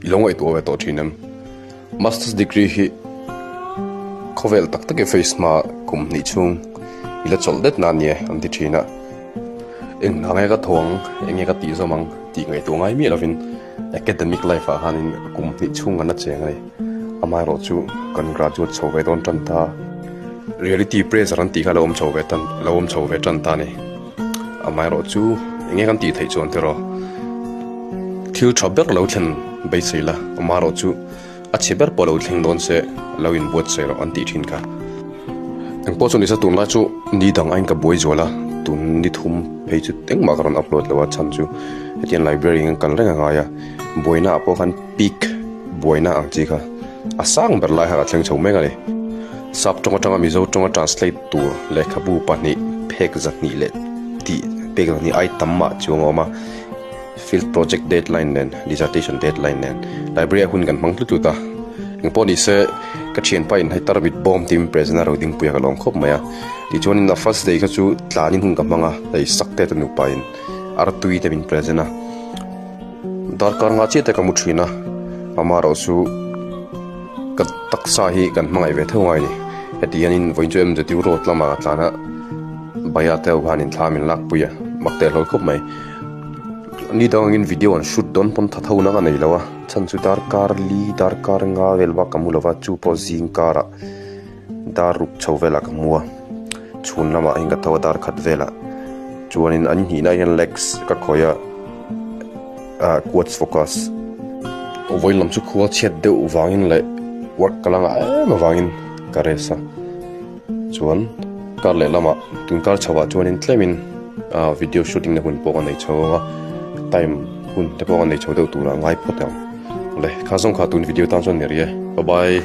I lo ngaihtuah ve tawh thin em? Masters degree hi khawvel tak tak i face hma kum hnih chhung i la chawlh det na nia an ti thin a. Eng hna nge ka tho ang, eng nge ka tih zawm ang tih ngaihtuah ngai miah lovin academic life ah khanin kum hnih chhung kan la cheng a ni. Amaherawh chu kan graduate chho ve dawn tan ta. Reality pressure an tih kha lo awm chho ve tan lo awm chho ve tan ta a ni. Amaherawh chu eng nge kan tih theih chuan tiraw thil tha ber lo thlen beisei la, amaherawh chu a chhe ber pawh lo thleng dawn se lo inbuatsaih rawh an tih thin kha. Engpawh chu nisa tunlai chu ni dang aiin ka buai zual a, tun ni thum phei chu engmah ka rawn upload lo a chhan chu hetiang library an kal reng a ngai a, buaina ah pawh khan peak buaina ang chi kha a sang ber lai kha ka thleng chho mek a ni. Sap tawng atanga Mizo tawnga translate tur lehkhabu pahnih phek zahnih leh tih pek zahnih ai tam mah chuang a awm a, field project deadline nen dissertation deadline nen library ah hun kan hmang tlut tlut a, engpawh ni se ka thianpa in hei tarmit bawm tiin present a ro dingpui a ka lawm khawp mai a, tichuanin a first day kha chu tlanin hun ka hmang a, hei sak te te nupa in artui te min present a, darkar nga chiah te ka mu thin a, amaherawh chu. Ka taksa hi kan hmangaih ve theuh ngai a ni. Heti hianin vawiin chu MZU road lamah ka tlan a, Baya te ho khanin thla min lakpui a, mak teh hlawl khawp mai. Ni dang angin video an shoot dawn pawn tha tho na ka nei lo a, chhan chu darkar li darkar nga vel bak ka mu lo va, chu pawh zing karah dar ruk chho velah ka mu a, chhun lamah hian ka tho a dar khat velah. Chuanin an hnihna hian legs ka khawih a. ah quads focus vawiin lam chu khua chhiat deuh vangin leh work ka la ngah em avangin ka rest a chuan kar leh lamah tun kar chho ah chuanin tlemin ah video shooting na hun pawh ka nei chho ang a time hun te pawh ka nei chho deuh turah ngai phawt ang le kha zawng kha tun video tan chuan ni rih e bye bye.